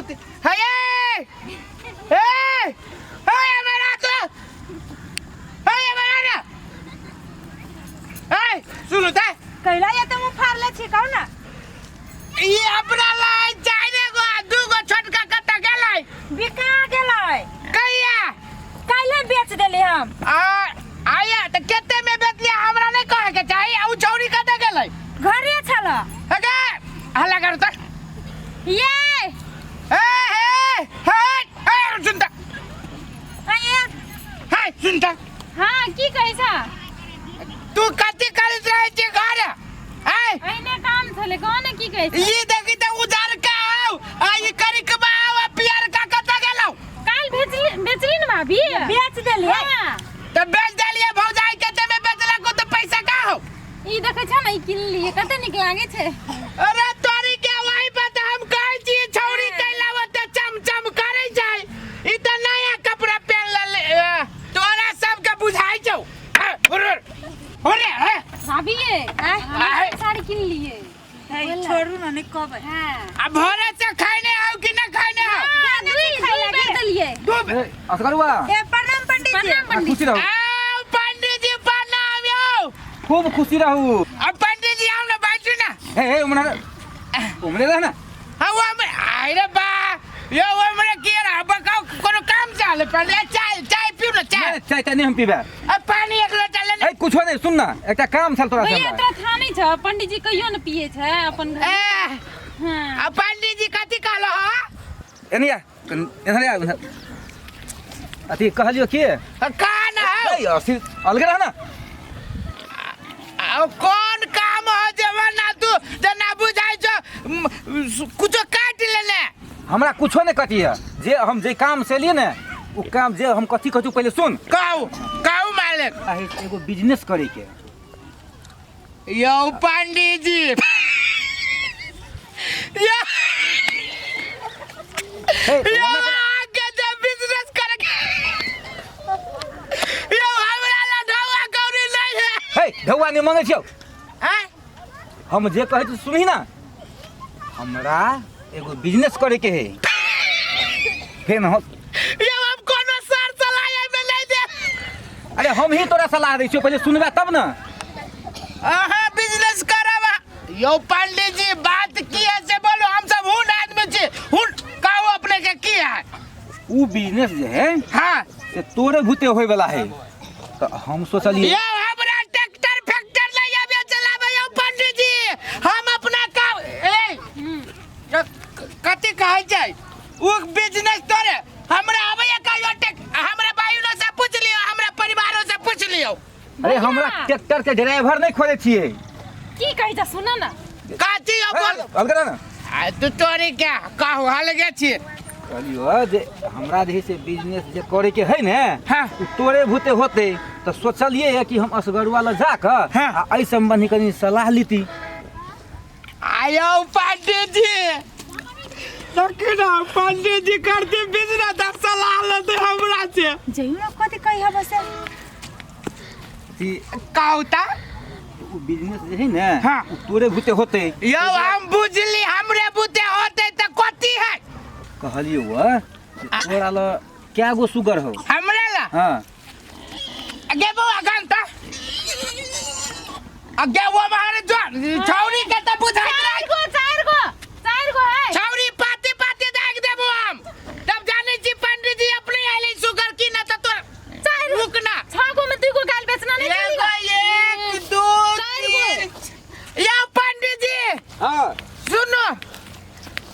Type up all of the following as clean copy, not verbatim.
बहुत हे हे हे मेरा तो हे मेरा ना हे सुनो ता कैला ये तो मुंह फाड़ले छी कहू ना ई अपना लाई चारि गो आ दू गो छोटका कतऽ गेलै बिका गेलै कहिया काल्हि बेच देली हम आ आया तऽ कते में बेचलियै हमरा नहि कहै के चाही आ उ छौरी कतऽ गेलै घरे छल हे हल्ला करू तऽ ये हे हे हे हे सुन तऽ ये हे सुन तऽ हाँ की कहै छ तू कथी करैत रहै छी घर आय अहिने काम छलै कहो ने की कहै छ ई देखी तऽ उजरका आउ आ ई करिकबा आउ आ पियरका कतऽ गेलौ काल भेजली बेचली ने भाभी बेच देली हाँ तऽ बेच देलियै भौजाई के तऽ बेचलक तऽ पैसा का हौ ई देखै छ ने ई किनलियै कते नीक लागै छै अरे तोरी के वही पर तऽ हम कहै छी छौरी कैला ओते चमचम करै छै ई तऽ नया कपड़ा पहन लेले तोरा सबके बुझाइ छौ अरे अरे भाभी ये आय। साड़ी किनलियै छोड़ू ना नहीं कहबै हाँ आ भोरे से खैने आउ कि न खैने आउ हाँ, दुई दुई बेर देलियै दू ए, असगरुआ ए प्रणाम पंडित जी प्रणाम पंडित खुशी रहू आउ पंडित जी प्रणाम यौ खूब खुशी रहू अब पंडित जी आउ ना बैठू ना हे हे उमरा उमरे रह ना हाँ वो हम आय रे बा यो हमरे की रहा बकाओ कोनो काम चाले पंडित चाय चाय पीऊ ना चाय नहीं, चाय चाय नहीं हम पीबे अब पानी एक लोटा लेने ए कुछो नहीं सुन ना एकटा काम छल तोरा से भैया हमरा। तोरा था नहीं छ पंडित जी कहियो न पिए छै अपन घर ए हाँ अब पंडित जी कथी कहलो हा एने आ इधर आ उधर। अथी कहलियो के कान है ए, असी अलगे रह ना आ कौन काम हो जेबा ना तू जे ना बुझाइ छौ कुछो काटि लेने हमरा कुछो नहीं कटिए जे हम जे काम से लिए ने उ काम जे हम कथी कहू पहले सुन कहू कहू मालिक आ एगो बिजनेस करे के यौ पंडित जी यौ हे, यौ अहाँके जे बिजनेस करे के यौ हमरा लग ढौआ कौड़ी नहीं है हे ढौआ नहीं मांगे छियौ आँय? हम जे कहै छी सुनही ना हमरा एगो बिजनेस करे के है फेर हम यौ हम कोनो सर सलाह एहिमे नहीं दे अरे हम ही तोरा सलाह दै छियौ पहिले सुनबे तब ना अहाँ बिजनेस करब यौ पंडित जी बात की है से बोलो हम सब हुन आदमी छी हुन कहू अपने के की है उ बिजनेस जे है हाँ से तोरे भूते होय वाला है तऽ हम सोचलियै यौ हमरा ट्रैक्टर फैक्टर नहीं आबे चलाबे यौ पंडित जी हम अपना काम ए कथी कहै छै उ बिजनेस तोरे हमरा आबैया कहियो टेक हमरा भाइयों से पूछ लियो हमरा परिवारों से पूछ लियो अरे हमरा ट्रैक्टर के ड्राइवर नहीं खोजे छियै की कहै छ सुन न कथी यौ बोल अलगे रह ना आ तू तोरी क्या कहू हाल गे छी कहलियो जे हमरा जे है से बिजनेस जे करे के है ने हाँ। उ तोरे भूते होते तऽ सोचलियै है कि हम असगरुआ लग जाकऽ हाँ। आ एहि सम्बन्धी कनि सलाह लीती आयो पंडित जी तखन पंडित जी करते बिजनेस आ सलाह लेते हमरा से जइयो ना कथी कही हब से कि कहू ता उ बिजनेस जे है ने हाँ। उ तोरे भूते होते यौ हम बुझली हमरे बुते होते त कथी है कहलियो जे तोरा लग कै गो सुगर हो हमरा ला हाँ गे बौआ गान ता अगे वो मारे जो छौरी के त बुझाइत चार रही गो चार गो चार गो है छौरी पाती पाती दाग देबो हम तब जानै छी पंडित जी अपने आइले सुगर की ना त तोर चार गो रुक ना छह गो में दुई गो गाल बेचना नहीं एगो चलेगा एक दू चार गो। तीन यौ पंडित जी हाँ सुनो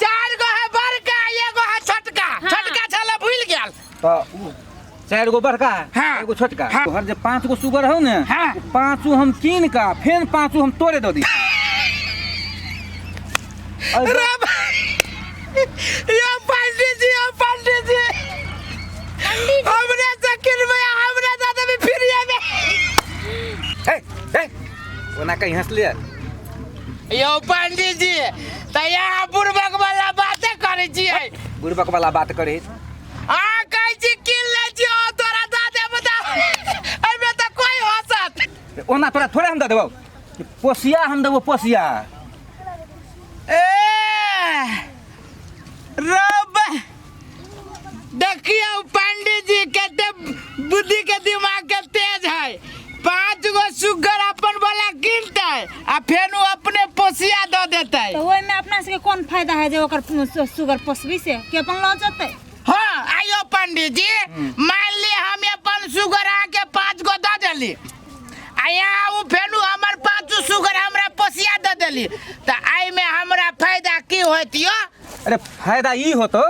चार गो है बड़का एगो है छोटका छोटका छला भूल गेल तऽ उ चारि गो बड़का हाँ। एगो छोटका हाँ। तोहर जे पाँच गो सुगर हौ ने हाँ। उ पाँचो हम कीन कऽ फेर पाँचो हम तोरे दऽ दी रे यौ पंडित जी यौ पंडित जी हमरे से किनबै हमरे दऽ देबै फ्रीए में हे हे ओना कहीं हंसलियै यौ पंडित जी तऽ यहाँ बुड़बक वाला बाते करै छियै बुड़बक वाला बात करे आ कहै छी कीन लै छियौ तोरा दऽ देब तऽ एहिमे तऽ कोइ हँसत ओना तोरा थोड़े हम दऽ देबौ पोसिया हम देबौ पोसिया ए रब दिमाग के तेज है। 5 गो सुगर अपन वाला गिनतै आ फेर उ अपने पोसिया दऽ देतै। तऽ ओहिमे अपना सबके कोन फायदा है जे ओकर सुगर पोसबी से कि अपन लऽ जेतै? हाँ आइयो पंडित जी, मान ली हम अपन सुगर अहाँके 5 गो दऽ देली आ यहाँ उ फेनु हमर 5 सुगर हमरा पोसिया दऽ देली, तऽ एहिमे हमरा फायदा की होइत यो? अरे फायदा ई होतो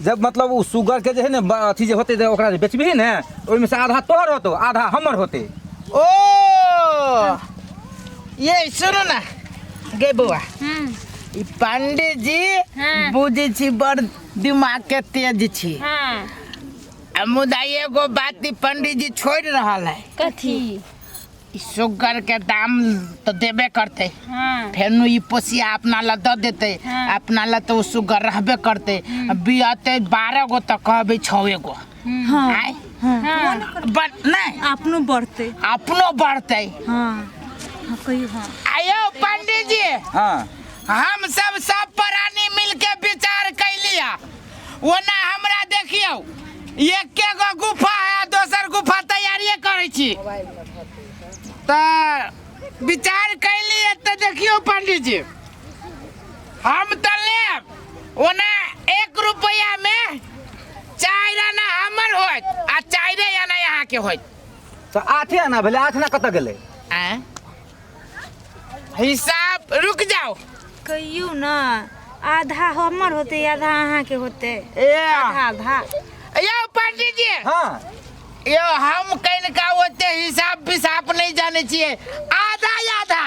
जब मतलब उ सुगर के जे है ने अथी जे होते जे ओकरा जे बेचबही ने, ओहिमे से आधा तोहर होतो आधा हमर होते। ओ ये सुनू ना गे बौआ, ई पंडित जी बुझै छी बड़ दिमाग के तेज छी। आ मुदा एगो बात ई पंडित जी छोड़ि रहल है। कथी? ई सुगर के दाम तो देबे करते। फेर ई पोसिया अपना ला दऽ देते। अपना ला तो सुगर रहबे करते। बियते 12 गो तो कहबे 6 गो। हाँ। आय? हाँ। नहीं। अपनो बढ़ते। अपनो बढ़ते। हाँ। हाँ, कहियो हाँ। आयो पंडित जी। हाँ। हम सब सब प्राणी मिलके विचार कैलिया, ओना हमरा देखियौ एके गो गुफा है, दोसर गुफा तैयारिये करै छी, तऽ विचार कैलियै तऽ देखियौ पंडित जी हम तऽ लेब, ओना 1 रुपैआ में 4 आना हमर होत आ 4 आना यहाँ के होत। तऽ 8 आना भेलै, 8 आना कतऽ गेलै? आँय? हिसाब रुक जाओ। कहियो ना आधा हमर होते आधा अहाँ के होते। ए। आधा आधा। यो पंडित जी। हाँ। यो हम कनिका ओते हिसाब बिसाब नहीं जाने छियै, आधा आधा।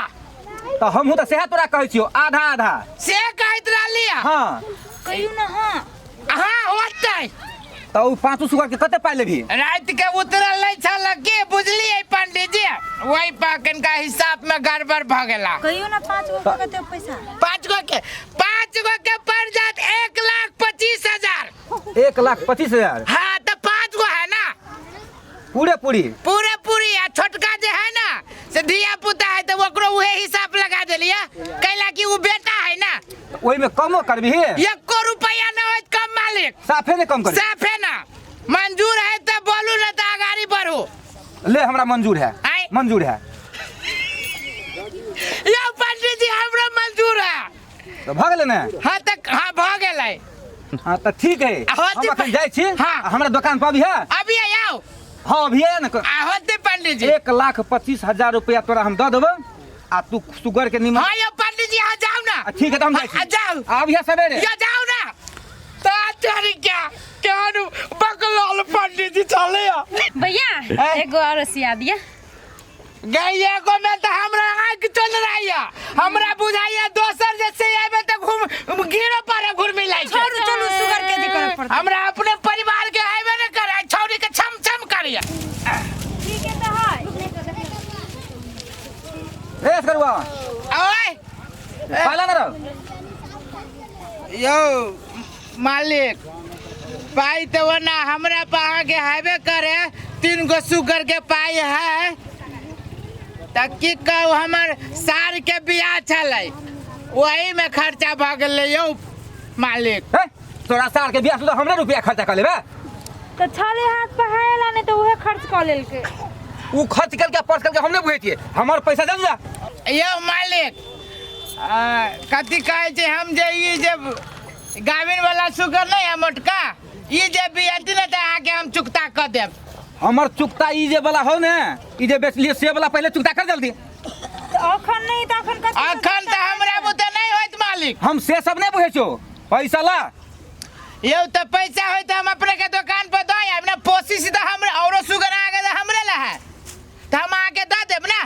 तऽ हमहूँ तऽ सएह तोरा कहै छियौ, आधा आधा। से कहैत रहलियै। हाँ। कहियो ना। हाँ। हाँ होतै। तऽ उ 5 सुगर के कते पाइ लेबही? राति के उतरल नहीं छल की, बुझलियै पंडित जी, वही पर कनिका हिसाब में गड़बड़ भऽ गेला। कहियो ना 5 गो के कते पैसा? 5 गो के, 5 गो के पड़ जात 1,25,000। 1,25,000? हाँ तो 5 गो है ना। पूरे पूरी? पूरे पूरी। आ छोटका जे है ना से धिया पुता है तो ओकरो उहे हिसाब लगा देलियै, कैला कि उ बेटा है ना। ओहिमे कमो करबिही? 1 रुपया न होइत कम मालिक। साफे ने कम करबी? साफे ना। मंजूर है तो बोलू ना तो आगाड़ी बढ़ू। ले हमरा मंजूर है। आय। मंजूर है। यो पंडित जी हमरा मंजूर है। तऽ भऽ गेलै ने? हाँ तऽ हाँ भऽ गेलै। हाँ तऽ ठीक है, हाँ, हम अखन जाइ छी। हाँ। हमरा दोकान पर अभी है? अभी आओ। हाँ अभी है ना। आ होते पंडित जी। 1,25,000 रुपया तोरा हम दऽ देबौ आ तू सुगर के निमन। हाँ यो पंडित जी आ जाओ ना। ठीक है तो हम जाइ छी। आ जाओ। आब यहाँ सवेरे। यो जाओ ना। ता तेरी क्या केहन बकलाल पंडित जी चले आ। भैया हैं? एगो और सिया दिया। गई एगो में तो हमरा आँख चल रही है, हमरा बुझाइए दोसर जैसे आबे तो घूम गिरो पर घूर मिलाई छै। छोड़ू चलू सुगर के जे करऽ पड़तै। हमरा अपने परिवार के आबे न करे, छौरी के छम छम करिए। ठीक है तऽ है। रेस करुआ। ओए। पाला न रहो। यो मालिक पाई तो ओना हमरा पर अहाँके हेबे करे, 3 गो सुगर के पाई है तऽ की कहू, हमर सार के बियाह छलै वही में खर्चा भऽ गेलै यौ मालिक। हे, तोरा सार के बियाह सुधा हमरे रुपया खर्चा कर लेबे? तऽ छले हाथ पर है नहीं तऽ उहे खर्च कऽ लेलकै। उ खर्च करके पर्स करके हमने बुझै छियै, हमर पैसा दे जा। यौ मालिक कथी कहै छै, हम जे ई जे गाभिन वाला सुगर नहीं है मोटका, ई जे बियती ने तऽ अहाँके हम चुकता कऽ देब। हमर चुकता ई जे वाला हो ने, ई जे बेचलियै से वाला पहिले चुकता कर जल्दी। अखन नहीं तऽ अखन कथी? अखन तऽ हमरा बुते नहीं होइत मालिक। हम से सब नहीं बुझै छियौ, पैसा ला। यौ तऽ पैसा होइत हम अपने के दुकान पर दऽ आयब ने, पोसी तऽ हमरा औरो सुगर अहाँके तऽ हमरे ला है, तऽ हम अहाँके दऽ देब ने।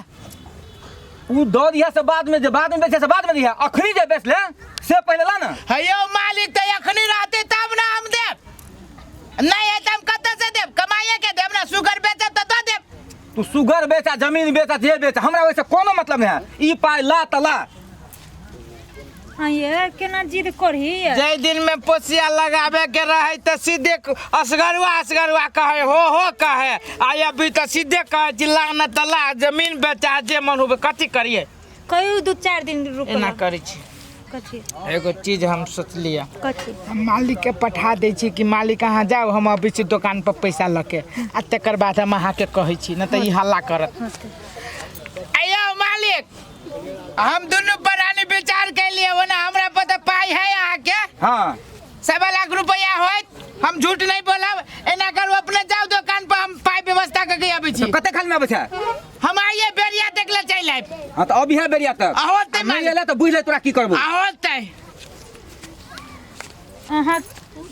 उ दऽ दिहा से बाद में, जे बाद में बेचे से बाद में दिहा, अखनी जे बेच ले से पहिले ला ना। हे यौ मालिक तऽ अखनी रहतै तब ना हम देब, नहीं है तऽ हम कतऽ से देब, कमाइए के देब ना, सुगर बेचब तऽ दऽ देब। तू सुगर बेचा जमीन बेचा जे बेचा हमरा ओहिसे कोनो मतलब नहीं है, ई पाई ला तऽ ला। हाँ ये केना जिद करही? जै दिन में पोसिया लगावे के रहे तऽ सीधे असगरुआ असगरुआ कहे हो हो कहे, आ अभी तऽ सीधे कहे जिला न तला जमीन बेचा जे मन होबे कथी करिए। कहियो 2-4 दिन रुक एना करै छी। कथी? एगो चीज हम सोचलियै। कथी? हम मालिक के पठा दै छी कि मालिक अहाँ जाउ, हम अबै छी दोकान पर पैसा लऽ के, आ तकर बाद हम अहाँके कहै छी, नहि तऽ ई हल्ला करत। अयो मालिक, हम दुनू प्राणी विचार केलियै, ओना हमरा पर तऽ पाइ है अहाँके। हाँ। 1.25 लाख रुपया होत, हम झूठ नहीं बोलब। एना करू, अपने जाउ दोकान पर, हम पाइ व्यवस्था करके अबै छी। तो कते खाली में आबै छै? हम आइए बेरिया देख ले चलि आयब। हाँ, तो अभी है बेरिया तक। होतै आ नहीं मालिक। एला तो बुझ ले तोरा की करबो। आ होतै। अहाँ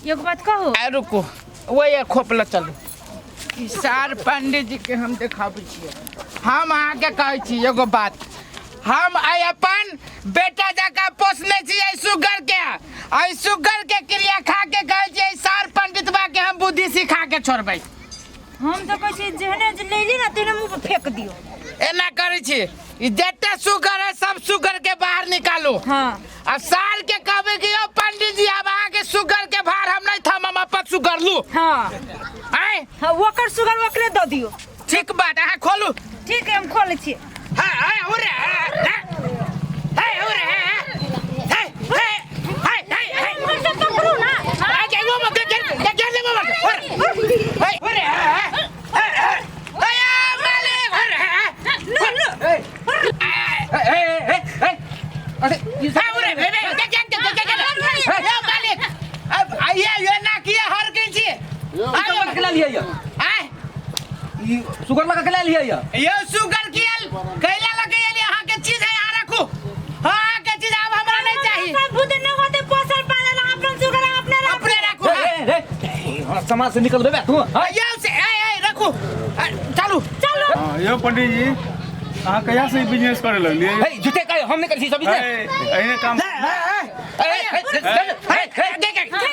एगो बात कहू? आ रुकू, वही खोप ल चलू। ई सार पंडित जी के हम देखाबै छियै। हम अहाँके कहै छी एगो बात, हम आइ अपन बेटा जकाँ पोसने छी एहि सुगर के। एहि सुगर के क्रिया खा के कहै छी, एहि सार पंडितबा के हम बुद्धि सिखा के छोड़बै। हम तऽ कहै छी जेहने जे लैली ने तेहने मुँह पर फेंक दियौ। एना करै छी, ई जते सुगर है सब सुगर के बाहर निकालू। हाँ। आ साल के कहबै कि यौ पंडित जी, आब अहाँके सुगर के भार हम नहीं थम, हम अपन सुगर लू। हाँ। आँय? हाँ, ओकर सुगर ओकरे दऽ दियौ। ठीक बात, अहाँ खोलू। ठीक है, हम खोलै छी। हाँ, हाँ, उरे, हाँ, हाँ, हाँ, उरे, हाँ, हाँ, हाँ, हाँ, हाँ, हाँ। उम्हर से पकड़ू ना। आ जाए, वो मत, घेर, घेर, घेर ले, वो मत, उरे, हाँ, उरे, हाँ, हाँ, हाँ, हाँ, हाँ, मालिक, उरे, हाँ, हाँ, लू, लू। ए ए ए ए, अरे ई हाँ, उरे, बे, बे, घेर, घेर, घेर, घेर, घेर, घेर, यो मालिक, अब आइए, ये ना किए हर किसी। सुगर लगा के ला लिया ये। आए। ई सुगर लगा के ला लिया ये। यो सुगर कियल कैला लगे ये अहाँ के चीज है, यहाँ रखू। हाँ, अहाँ के चीज अब हमरा नहीं चाहिए। सब भूत न होते पोसल पालल, अपन सुगर अपने राखू। अपने रखू। ए ए ए, हमरा समाज से निकल बे तू। हाँ? यो से ए ए रखू। चलू। चलू। हाँ, यौ पंडित जी, अहाँ कहिया से ई बिजनेस करे लगलियै? हे झूठे कहे, हम नहीं करै छी सब बिजनेस। हे, एहने काम ए, ए, ए, ए, ए, देख, देख।